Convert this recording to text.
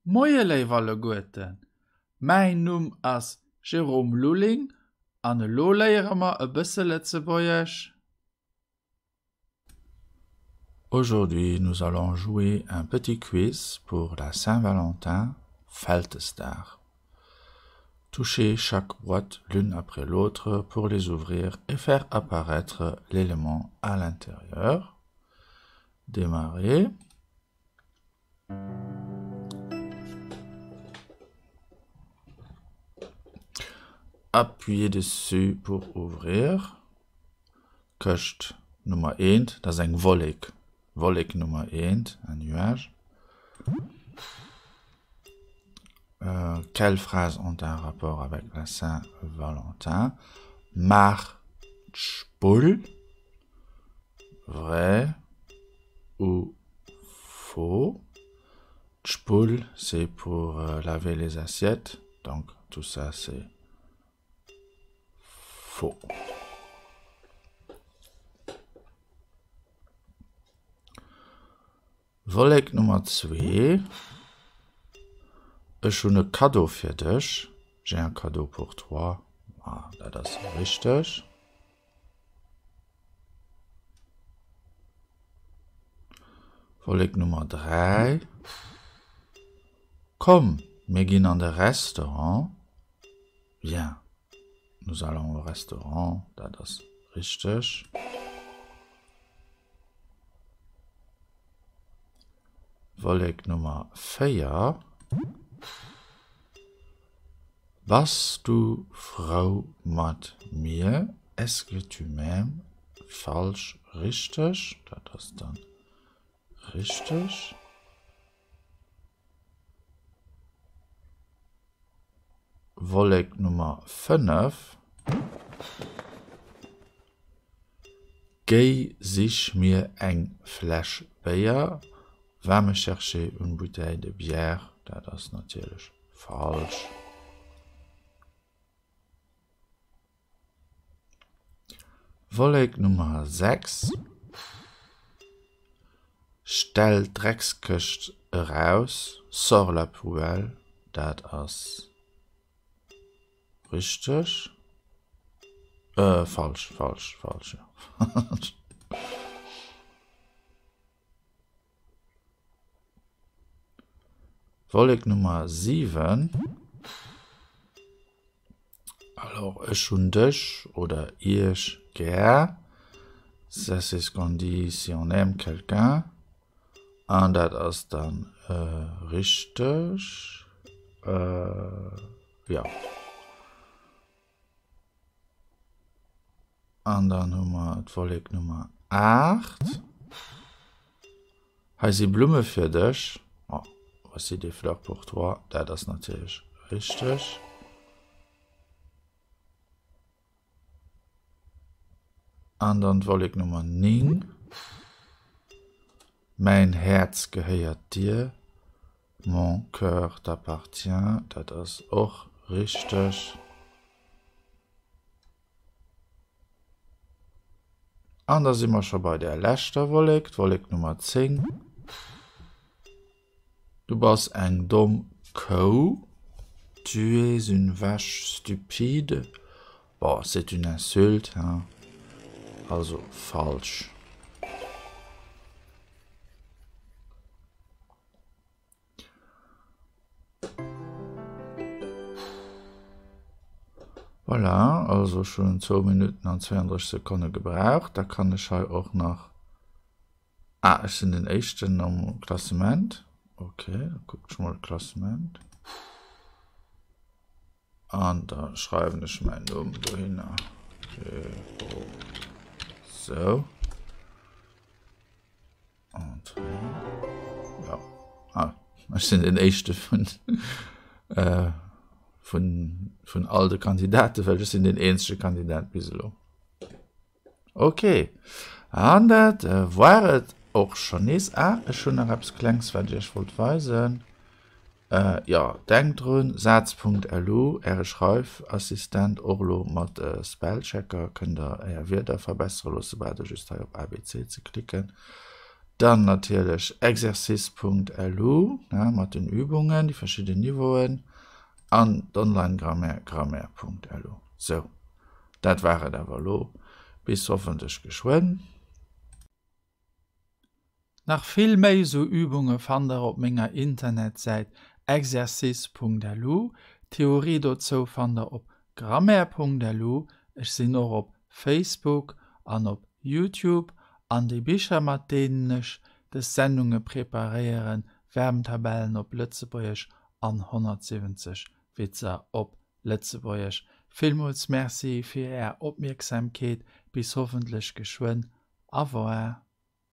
Moie léif alleguerten, mäin Numm ass Jérôme Lulling an elo léiere mer e bësse Lëtzebuergesch. Aujourd'hui nous allons jouer un petit quiz pour la Saint-Valentin, Vältesdag. Touchez chaque boîte l'une après l'autre pour les ouvrir et faire apparaître l'élément à l'intérieur. Démarrer. Appuyez dessus pour ouvrir. Këscht Nummer eent, dat ass eng Wollek. Wollek Nummer eent, un nuage. Euh, quelles phrases ont un rapport avec la Saint-Valentin? Maach d'Spull. Vrai ou faux? D'Spull, c'est pour euh, laver les assiettes. Donc tout ça, c'est faux. Wollek Nummer zwee, Ech hunn e Kaddo fir dech, J'ai un cadeau pour toi. Ah, dat ass richteg. Wollek Nummer 3. Komm, mir ginn an de Restaurant. Viens, nous allons au restaurant. Dat ass richteg. Wollek Nummer 4. Bass du frou mat mir? Est-ce que tu m'aimes? Falsch, richteg. Dat ass dann richteg. Wollek Nummer 5. Géi sich mir eng Fläsch Béier, Va me chercher une bouteille de bière, dat ass natierlech falsch. Wollek Nummer 6, Stell d'Dreckskëscht eraus, Sors la poubelle, dat ass richteg. Äh, falsch, falsch, falsch, jo. Wollek Nummer 7. Alors, ech hunn dech oder iech gär. Ça c'est ce qu'on dit si on aime quelqu'un. An dat ass dann richteg. Jo. An dann hu mer d'Wollek Nummer 8. Hei si Blumme fir dech. Oh, voici des fleurs pour toi. Dat ass natierlech richteg. An dann d'Wollek Nummer 9. Mäin Häerz gehéiert dir. Mon cœur t'appartient, dat ass och richteg. An da si mer scho bei der leschter Wollek, d'Wollek Nummer 10. Du bass eng domm Kou. Tu es une vache stupide. Bon, c'est une insulte, hein. Also falsch. Voilà, also ech hunn zwou Minutten an 32 Sekonne gebraucht. Da kann ech hei och nach, ah, ech sinn den éischten am Klassement. Okay, da kuckt ech mol d'Klassement. An da schreiwen ech mäin Numm dohinner. Sou. Ja. Ah, ech sinn den éischte vun, äh, vun, vun all de Kandidaten, well ech sinn den eenzege Kandidat bis elo. Ok, an dat äh, war et och schon nees. Ah, ech hunn nach eppes Klengs, wat ech iech wollt weisen. Äh, jo, denkt drun, Saz.lu, äre Schreifassistent, och elo mat Spellchecker kënnt der är Wierder verbessere loossen, braucht der just hei op ABC ze klicken. Dann natierlech exercice.lu mat den Übungen, déi verschidden Niveauen an d'Online-Grammaire grammaire.lu. Sou, dat war et awer elo. Bis hoffentlech geschwënn. Nach vill méi esou Übunge fannt der op menger Internetsäit exercice.lu. D'Theorie dozou fannt der op grammaire.lu. Ech sinn och op Facebook an op Youtube. An déi Bicher mat deenen ech des Sendunge preparéieren, Verbentabellen op Lëtzebuergesch an 170 Witzer op Lëtzebuergesch. Villmools Merci fir är Opmierksamkeet. Bis hoffentlech geschwënn. Au revoir.